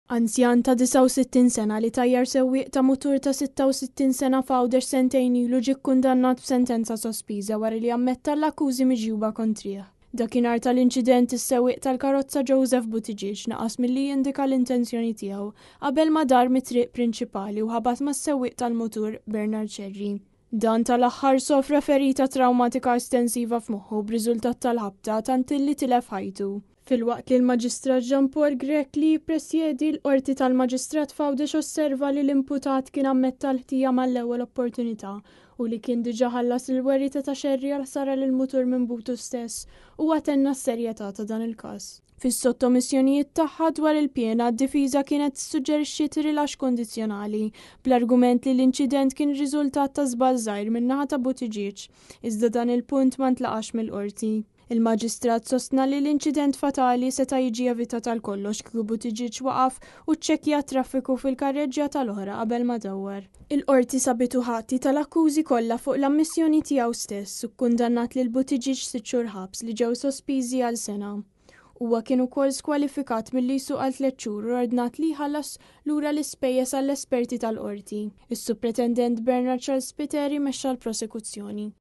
Anzjan ta' 69 sena li tajjar sewwieq ta' mutur ta' 66 sena f'Għawdex sentejn ilu ġie kkundannat b'sentenza sospiża wara li ammetta l-akkużi miġjuba kontrih. Dakinhar tal-inċident is-sewwieq tal-karozza Joseph Buttigieg naqas milli jindika l-intenzjoni tiegħu qabel ma dar mit-triq prinċipali u ħabat mas-sewwieq tal-mutur Bernard Scerri. Dan tal-aħħar sofra ferita trawmatika estensiva f'moħħu b'riżultat tal-ħabta tant illi tilef ħajtu. Filwaqt li l-Maġistrat Jean Paul Grech li jippresjedi l-Qorti tal-Maġistrat f'Għawdex osserva li l-imputat kien ammetta l-ħtija mal-ewwel opportunità u li kien diġà ħallas lill-werrieta ta' Scerri għall-ħsara lill-mutur minn butu stess, huwa tenna s-serjetà ta' dan il-każ. Fis-sottomissjonijiet tagħha dwar il-piena, d-difiża kienet ssuġġerixxiet rilaxx kundizzjonali, bl-argument li l-inċident kien riżultat ta' żball żgħir min-naħa ta' Buttigieg, iżda dan il-punt ma ntlaqax mill-Qorti. Il-Maġistrat sostna li l-inċident fatali seta' jiġi evitat għal kollox kieku Buttigieg waqaf u ċċekkja t-traffiku fil-karreġġjata l-oħra qabel ma dawwar. Il-Qorti sabitu ħati tal-akkużi kollha fuq l-ammissjoni tiegħu stess u kkundannat lil Buttigieg sitt xhur ħabs li ġew sospiżi għal sena. Huwa kien ukoll skwalifikat milli jsuq għal tliet xhur u ordnat li jħallas lura l-ispejjeż għall-esperti tal-qorti. Is-Supretendent Bernard Charles Spiteri mexxa l-prosekuzzjoni.